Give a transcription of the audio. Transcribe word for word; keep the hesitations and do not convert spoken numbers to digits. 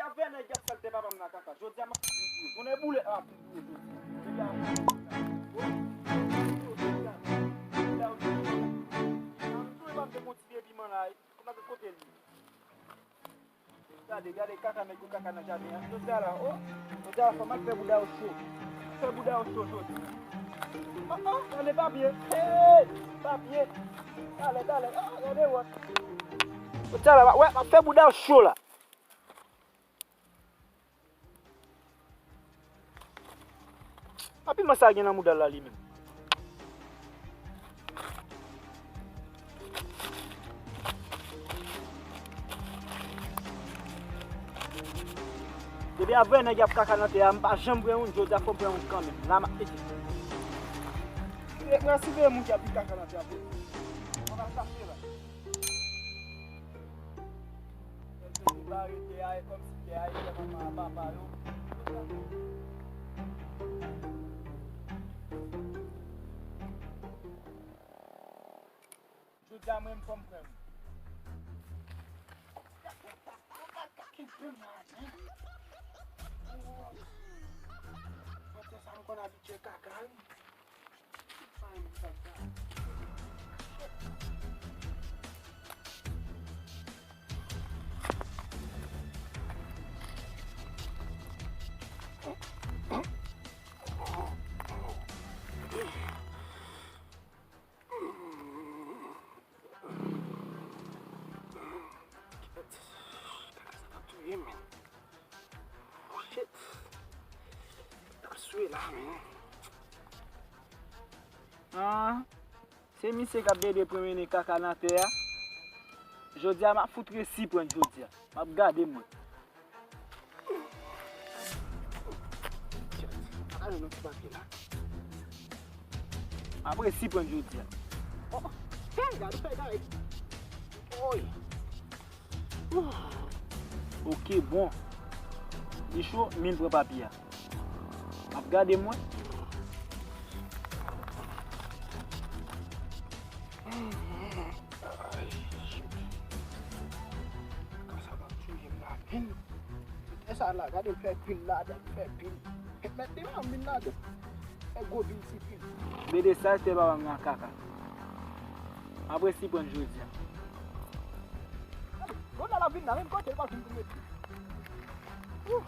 Avè nèg y ap salte papa m nan kaka. Jodi a m ap fin pou yo. Tonnè boule a ap fin pou yo jodi a. Jodi a m ap fin pou yo. Jodi a m ap fin pou yo. Jodi a m ap fin pou yo. Nan m tou e pa m te gon ti vye piman la. Kòman ke kote li? Gade, gade kaka nèg yo kaka nan jaden an. Jodi a la, o. Jodi a la, fò m al fè bouda yo cho. Fè bouda yo cho jodi. O, o, gade papye. Hey, papye. Talè, talè. O, gade wòt. Jodi a la, wè, m ap fè bouda yo cho la. A piman sa gen nan mouda l la li menm. Depi avè nèg y ap kaka nan tè a, m pa janm pran youn, jodi a fò m pran youn kanmenm. La m ap mete. Mwen siveye moun ki ap vin kaka nan tè a pou mwen al chache la. Yo te bare tè a, e kòmsi tè a e tè manman a papa yo. Jodi a mwen menm fò m pran youn. Kenbe m la, men. Mwen te sa m konn abitye kaka, wi. Kaka sa t ap touye m, men. Shit. T ap swe la, men. Ah, se misye k ap plede pran mennen kaka nan tè a. Jodi a, m ap fout resi pran jodi a. M ap gade mwen. Shit. Pa ka jwenn yon ti papye la. M ap resi pran jodi a. Oh, hey, gade, gade, gade. Oy. Ok, bon. Li cho, men pran papye a. M ap gade mwen. Ay, shit. Kaka sa t ap touye m la, men. E sa la, gade m fè pil ladan, m fè pil. Mèt li pa vin ladan. Fè gwo pil ti pil. Bede sal te papa m nan kaka. M ap resi pran jodi a. Gade, Ronald ap vin la, menm kote, li pa vin pou mete. Ouh.